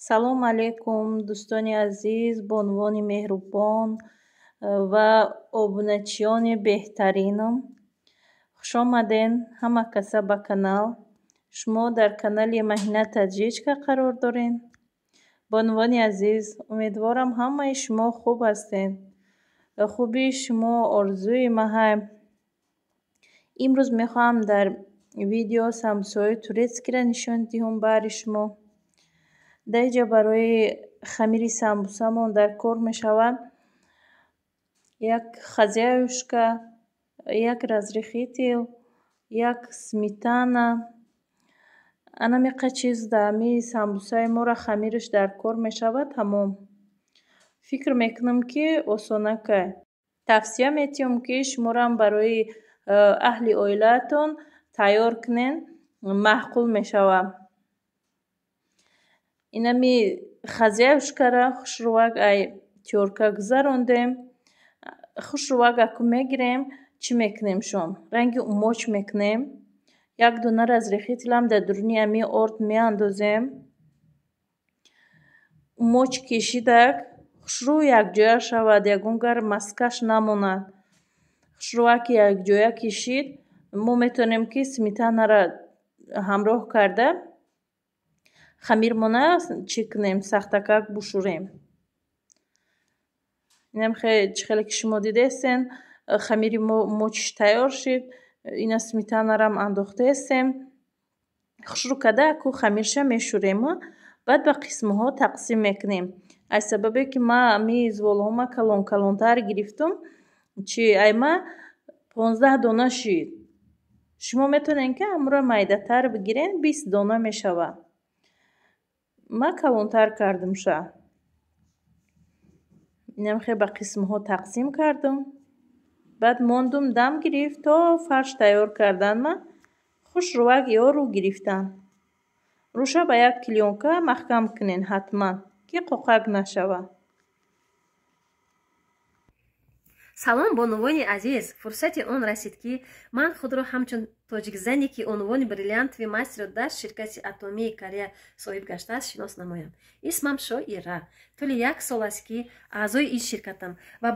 Салом алейкум, дӯстони азиз, бонувони меҳрубон ва обуначиёни беҳтаринам. Хушомаден ҳама каса ба канал. Шумо дар канали Маҳина Таджичка қарор доред. Бонувони азиз, умедворам, ҳамаи шумо хуб ҳастед. Хубии шумо орзуи маҳай. Имрӯз мехоҳам дар видео самбусаҳои турецкиро нишон диҳам баҳри шумо. Дар инҷа барои хамири самбусамон дар кор мешавад як хозяюшка, як разрыхлитель, як сметана. Анамиқа чиз дар ҳамин самбусаи моро хамираш дар кор мешавад, тамом. Фикр мекунам, ки осонакай. Тавсия метиҳам, ки шуморам барои аҳли оилаатон тайёр кунен, маъқул мешавад. Инами хозяюшкара хушрӯвак ай тёрка гузарондем. Хушрӯвак аку мегирем, чӣ мекунем шон? Ранги умоч мекунем. Як дона разрыхлителам дар дуруни ҳамин орд меандозем. Умоч кишидак, хушрӯ якҷоя шавад, ягон гар маскаш намонад. Хушрӯвак якҷоя кишид, мо метавонем, ки сметанара ҳамроҳ карда хамирмона чӣ кунем, сахтакак бушӯрем. Инам чӣ хеле ки шумо дидаестен, хамири мо умочиш тайёр шид. Ина сметанарам андохтаестем. Хушрӯ карда аку хамирша мешӯрему баъд ба қисмҳо тақсим мекунем. Аз сабабе ки ман ҳамин зволҳома калон калонтар гирифтум, чи ай ма 15 дона шид. Шумо метавонед, ки ҳамонро майдатар бигирен, 20 дона мешавад. Ман калонтар кардумша. Инам хел ба қисмҳо тақсим кардум. Баъд мондум, дам гирифт, то фарш тайёр кардан ма хушрӯвак ё рӯ гирифтам. Рӯша ба як клеёнка маҳкам кунен ҳатман, ки қоқак нашавад. Салом, бонувони азиз! Фурсати он расид, ки ман худро ҳамчун тоҷикзане, ки унвони бриллиантовый мастерро дар ширкати Атомии Корея соҳиб гаштааст, шинос намоям. Исмам Шоира. Тӯли як сол аст, ки аъзои ин ширкатам ва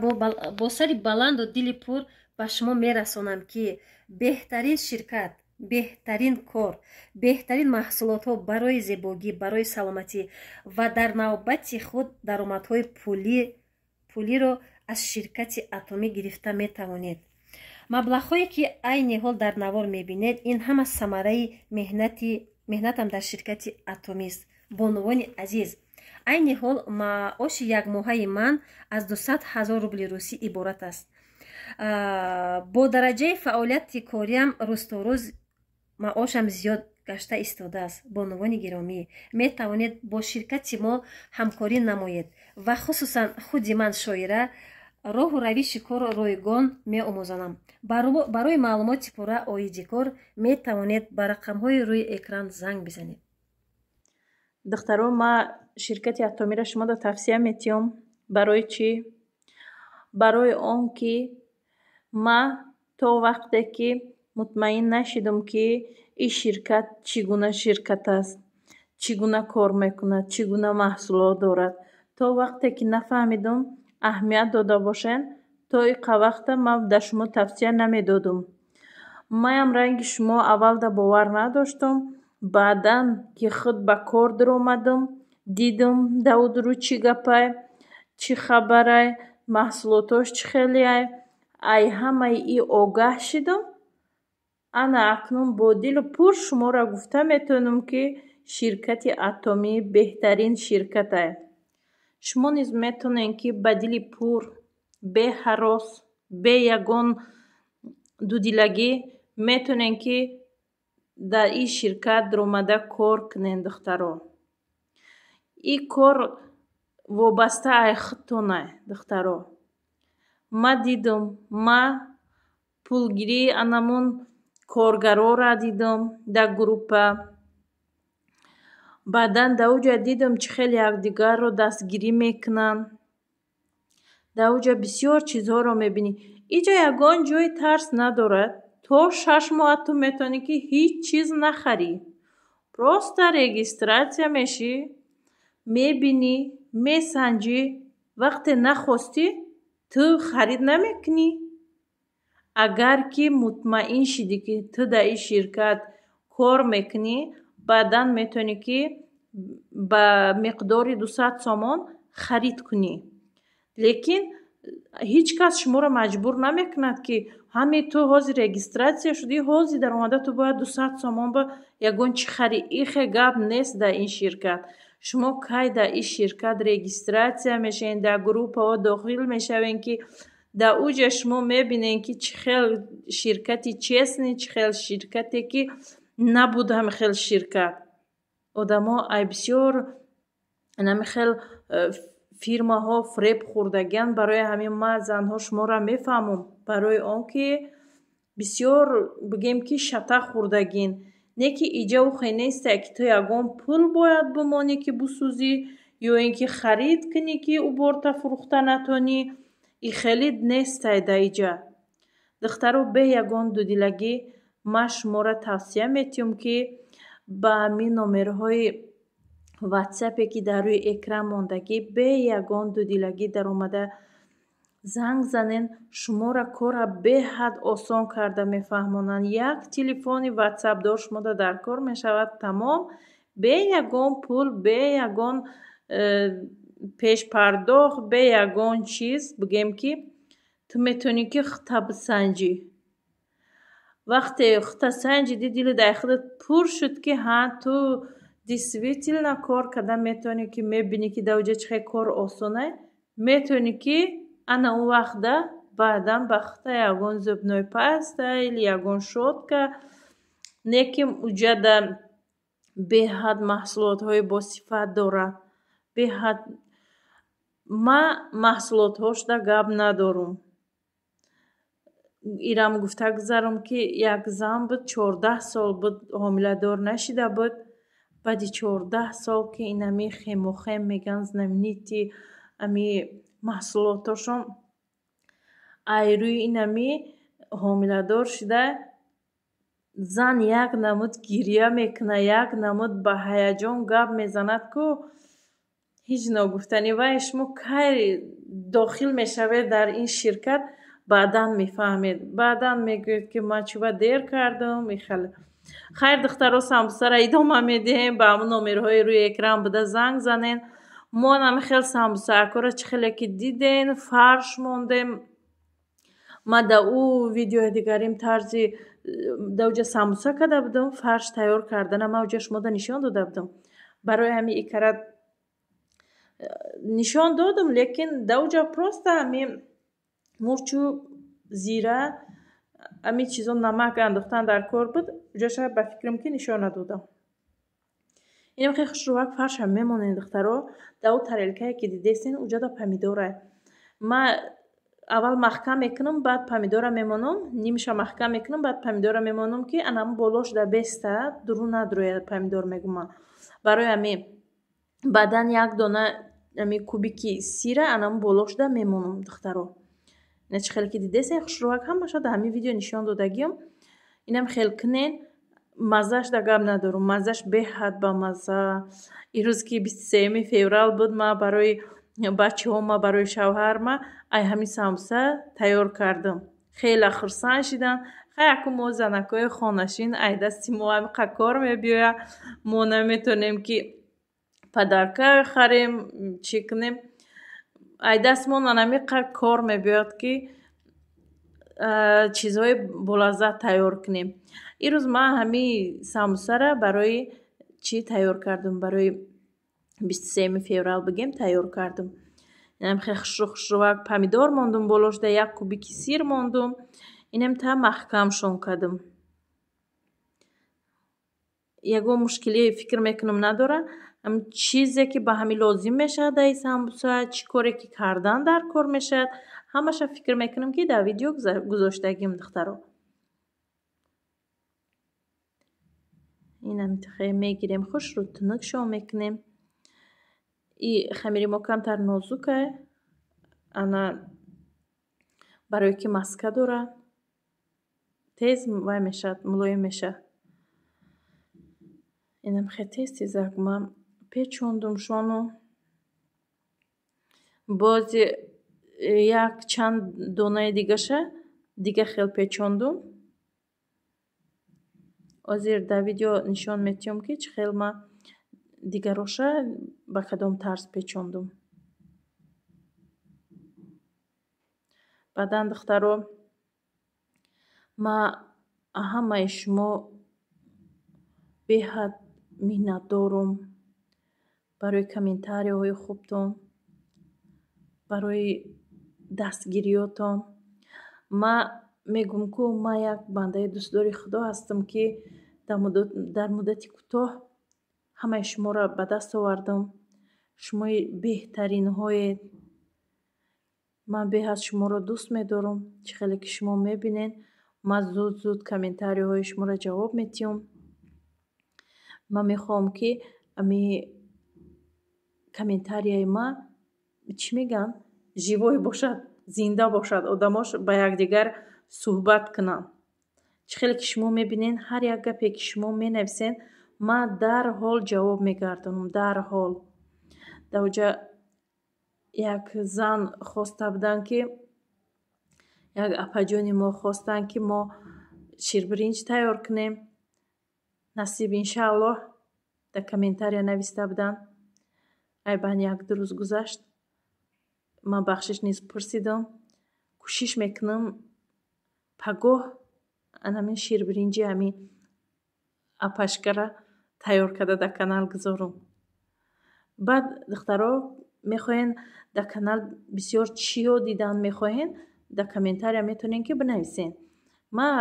бо сари баланду дили пур ба шумо мерасонам, ки беҳтарин ширкат, беҳтарин кор, беҳтарин маҳсулотҳо барои зебогӣ, барои саломатӣ ва дар навбати худ даромадҳои пулиро аз ширкати Атомӣ гирифта метавонед. Маблағҳое, ки айни ҳол дар навор мебинед, ин ҳама самараи меҳнатам дар ширкати Атомист. Бонувони азиз, айни ҳол маоши якмоҳаи ман аз 200 000 рубли русӣ иборат аст. Бо дараҷаи фаъолияти кориам рӯз то рӯз маошам зиёд гашта истодааст. Бонувони гиромӣ, метавонед бо ширкати мо ҳамкорӣ намоед ва хусусан худи ман, Шоира, роҳу равиши корро ройгон меомӯзонам. Барои маълумоти пурра оиди кор метавонед ба рақамҳои рӯи экран занг бизанед. Духтаро, ман ширкати Атомиро шуморо тавсия метиҳам. Барои чӣ? Барои он ки ман то вақте ки мутмаин нашидам, ки ин ширкат чӣ гуна ширкат аст, чӣ гуна кор мекунад, чӣ гуна маҳсулот дорад, то вақте ки нафаҳмидум, аҳамият дода бошед, то иқа вақта ман дар шумо тавсия намедодум. Маям ранги шумо аввалда бовар надоштум, баъдан ки худ ба кор даромадам, дидум, давудрӯ чӣ гапай, чӣ хабарай, маҳсулотош чӣ хелеай, ай ҳамаи и огаҳ шидам. Ана акнун бо дилу пур шуморо гуфта метавонам, ки ширкати Атомӣ беҳтарин ширкатай. Шумо низ метавонед, ки ба дили пур, беҳарос, бе ягон дудилагӣ метавонед, ки дар ин ширкат даромада кор кунед, духтаро. Ин кор вобаста ай худтонай, духтаро. Ман дидум, ман пулгирии анамун коргарора дидум дар группа. Баъдан дар оҷа дидам, чӣ хел якдигарро дастгирӣ мекунанд. Дар оҷа бисёр чизҳоро мебинӣ. Инҷа ягон ҷои тарс надорад. То 6 моҳ ту метавонӣ, ки ҳеҷ чиз нахарӣ. Просто регистрация мешӣ. Мебинӣ, месанҷӣ, вақте нахостӣ, ту харид намекунӣ. Агар ки мутмаин шидӣ, ки ту дар ин ширкат кор мекунӣ, баъдан метавонӣ, ки ба миқдори 200 сомон харид кунӣ. Лекин ҳеҷ кас шуморо маҷбур намекунад, ки ҳаме ту ҳозир регистрация шудӣ, ҳозир даромада ту бояд 200 сомон ба ягон чӣ харӣ. Ихе гап нест дар ин ширкат. Шумо кай дар ин ширкат регистрация мешавед, дар группаҳо дохил мешавед, ки дар уҷа шумо мебинед, ки чӣ хел ширкати честный, чӣ хел ширкате, ки набуд ҳами хел ширкат. Одамо ай бисёр ҳами хел фирмаҳо фиреб хӯрдагианд. Барои ҳамин ман, занҳо, шуморо мефаҳмам, барои он ки бисёр, бигем, ки шата хӯрдагин. Не ки иҷа ухе несте, ки ту ягон пул бояд бимонӣ, ки бисӯзӣ, ё ин ки харид кунӣ, ки ӯ борта фурӯхта натонӣ. И хеле нестай дар иҷа. Духтаро, бе ягон дудилагӣ ман шуморо тавсия метиҳам, ки ба ҳамин номерҳои ватсапе, ки дар рӯи экран мондагӣ, бе ягон дудилагӣ даромада занг занен. Шуморо кора беҳад осон карда мефаҳмонанд. Як телефони ватсапдор шумода дар кор мешавад, тамом, бе ягон пул, бе ягон пешпардохт, бе ягон чиз. Бигем, ки ту метавонӣ, ки худта бисанҷӣ. Вақте худта санҷидӣ, дили дар худат пур шуд, ки ҳа, ту действительно кор карда метавонӣ, ки мебинӣ, ки дар оҷа чӣ хел кор осонай, метавонӣ, ки ана он вақта баъдан ба худта ягон зубной паста или ягон щётка. Не ки уҷада беҳад маҳсулотҳои босифат дорад, беҳад. Ман маҳсулотҳошда гап надорум. Ирам гуфта гузарам, ки як зан буд, 14 сол буд ҳомиладор нашида буд. Баъди 14 сол, ки инами хемохем мегӯянд, знаменитый ами маҳсулотошон, ай рӯи инами ҳомиладор шуда. Зан як намуд гирья мекунад, як намуд ба ҳаяҷон гап мезанад, ку ҳеҷ ногуфтанӣ. Вай шумо кай дохил мешавед дар ин ширкат, баъдан мефаҳмед, баъдан мегӯед, ки ман чӯба дер кардам. Ихеле. Хайр, духтаро, самбусаро идома медиҳем. Ба ҳамун номерҳои рӯи экран буда занг занен. Мо ҳами хел самбусаакҳоро, чӣ хеле ки диден, фарш мондем. Ман дар ӯ видеои дигарим тарзи дар оҷа самбуса карда будам, фарш тайёр кардана ман оҷа шумода нишон дода будам. Барои ҳамин икара нишон додам, лекин дар оҷа просто ҳами мурчу зира, ҳамин чизо, намак андохтан дар кор буд. Ҷоша ба фикрам, ки нишон надодам. Инам хеле хушрӯвак фаршам мемонед, духтаро. Дар ӯ тарелкае, ки дидестен, уҷода помидора. Ман аввал маҳкам мекунам, баъд помидора мемонам, нимша маҳкам мекунам, баъд помидора мемонам, ки анам болош да беста, дуру надрояд помидор, мегӯм ман. Барои ҳамин баъдан як дона ами кубики сира анам болошда мемонам, духтаро. Ина чӣ хеле ки дидестен, хушрӯвак ҳамаша дар ҳамин видео нишон додагиам. Инам хел кунен, маззаш да гап надорам, маззаш беҳад бамазза. Ирӯз, ки 23-юми феврал буд, ман барои бачаҳома, барои шавҳарма ай ҳамин самбуса тайёр кардам. Хеле хурсанд шиданд. Хай, аку мо занакҳои хонашин, ай дасти мо ҳамиқа кор мебиёяд, мо наметавонем, ки подарка харем, чӣ кунем. Ай дастмон ҳамиқа кор мебиёяд, ки чизҳои болаззат тайёр кунем. Ирӯз ман ҳамин самбусара барои чӣ тайёр кардам? Барои 23-юми феврал, бигем, тайёр кардам. Инам хеле хушрӯ хушрӯвак помидор мондум болошда, як кубики сир мондум, инам та маҳкамшон кардам. Ягон мушкилие, фикр мекунам, надорад. Чизе ки ба ҳамин лозим мешавад дар ин самбуса, чӣ коре ки кардан дар кор мешавад, ҳамаша, фикр мекунам, ки дар видео гузоштагим, духтаро. Инам мегирем, хушрӯ тунукшон мекунем. И хамири мо камтар нозука, ана барое ки маска дорад, тез вай мешавад, мулоим мешавад. Инам хел тез тезак ман печондум шону. Боз як чанд донаи дигаша дига хел печондум. Ҳозир дар видео нишон метиҳам, ки чӣ хел ма дигароша ба кадом тарз печондум. Баъдан, духтаро, ма ҳамаи шумо беҳад миннатдорум барои комментарияҳои хубтон, барои дастгириётон. Ма мегӯм, ку ма як бандаи дӯстдори Худо ҳастам, ки дар муддати кӯтоҳ ҳамаи шуморо ба даст овардам. Шумои беҳтаринҳоед. Ман беҳад шуморо дӯст медорам. Чӣ хеле ки шумо мебинед, ман зуд зуд комментарияҳои шуморо ҷавоб метиҳам. Ман мехоҳам, ки ами комментарияи ма, чӣ мегӯянд, живой бошад, зинда бошад, одамош ба якдигар суҳбат кунанд. Чӣ хеле ки шумо мебинед, ҳар як гапе ки шумо менависед, ман дарҳол ҷавоб мегардонам, дарҳол. Дар оҷа як зан хоста буданд, ки як апаҷони мо хостанд, ки мо ширбиринҷ тайёр кунем. Насиб, иншааллоҳ, дар комментария нависта буданд. Айбан як-ду рӯз гузашт. Ман бахшиш низ пурсидам. Кӯшиш мекунам, пагоҳ анамин ширбиринҷи ҳамин апашкара тайёр карда дар канал гузорам. Баъд, духтаро, мехоҳен дар канал бисёр чиё дидан мехоҳен, дар комментария метавонед, ки бинависен. Ман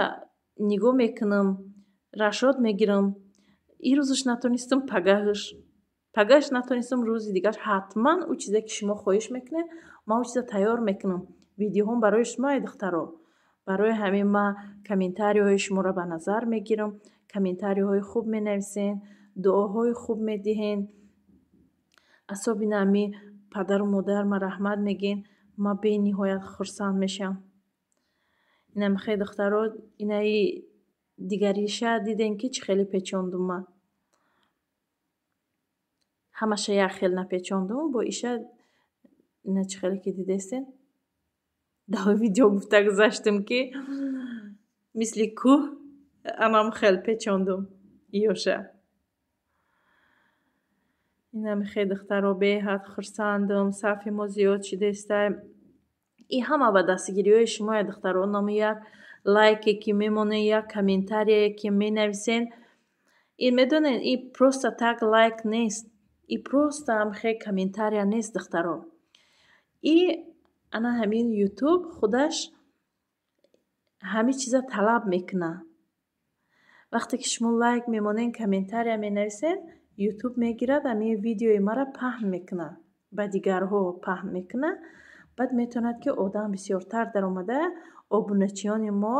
нигоҳ мекунам, рашод мегирам. Ирӯзаш натонистам, пагаҳаш. Пагаҳаш натонистам, рӯзи дигараш ҳатман ӯ чизе ки шумо хоҳиш мекунед, ман ӯ чиза тайёр мекунам. Видеоҳом барои шумо, ай духтаро. Барои ҳамин ман комментарияҳои шуморо ба назар мегирам. Комментарияҳои хуб менависен, дуоҳои хуб медиҳен. Асобина ами падару модар ма раҳмат мегӯен, ман бениҳоят хурсанд мешавам. Инам хе, духтаро, инаи дигариша дидем, ки чӣ хеле печондум ман. Ҳамаша як хел напечондум, бо иша ина чӣ хеле ки дидестен. Дар видео гуфта гузаштам, ки мисли кӯҳ анам хел печондум иёша. Инам хе, духтаро, беҳад хурсандам, сафи мо зиёд шудестай. И ҳама ба дастгириҳои шумоя, духтаро, номи як лайке ки мемонед, як комментарие ки менависен. И медонед, и просто так лайк нест, и просто ҳамхе комментария нест, духтаро. И ана ҳамин Ютуб худаш ҳамин чиза талаб мекунад. Вақте ки шумо лайк мемонед, комментария менависед, Ютуб мегирад, ҳамин видеои маро паҳн мекунад, ба дигарҳо паҳн мекунад. Баъд метавонад, ки одам бисёртар даромада, обуначиёни мо,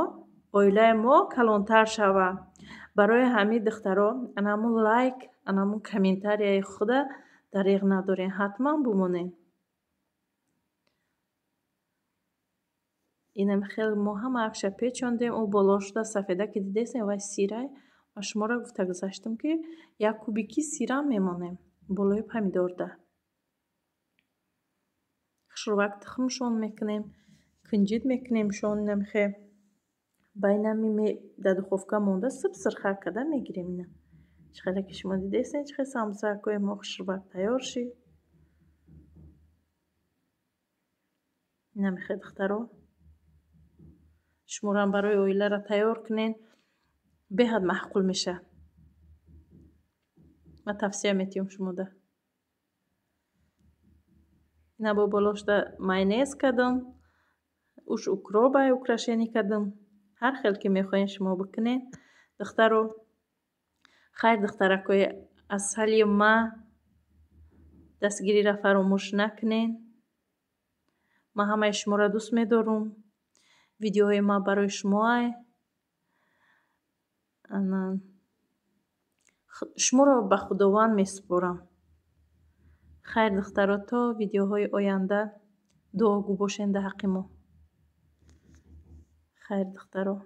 оилаи мо калонтар шавад. Барои ҳамин, духтаро, ана ҳамун лайк, ана ҳамун комментарияи худа дареғ надорем, ҳатман бимонед. Инам хел мо ҳама акша печондем, ӯ боло шуда сафеда ки дидесем, вай сирай. Ма шуморо гуфта гузаштам, ки як кубики сирам мемонем болои помидорда. Хушрӯвак тухмшон мекунем, кунҷид мекунем шон инамхе. Ба инами дар духовка монда суб сирхак карда мегирем ина. Чӣ хеле ки шумо дидесен, чӣ хел самбусакҳои мо хушрӯвак тайёр шид. Инамихе, духтаро, шуморам барои оиларо тайёр кунен, беҳад маъқул мешавад. Ман тавсия метиҳам шумода. Ина бо болошда майонез кардам, уш укробай украшение кардам. Ҳар хел ки мехоҳед шумо бикунед. Духтаро, хайр, духтаракҳои асали ма, дастгириро фаромӯш накунед. Ман ҳамаи шуморо дӯст медорам. Видеоҳои ман барои шумоай. Шуморо ба Худованд месупорам. Хайр, духтаро, то видеоҳои оянда дуогӯ бошед дар ҳаққи мо. Хайр, духтаро.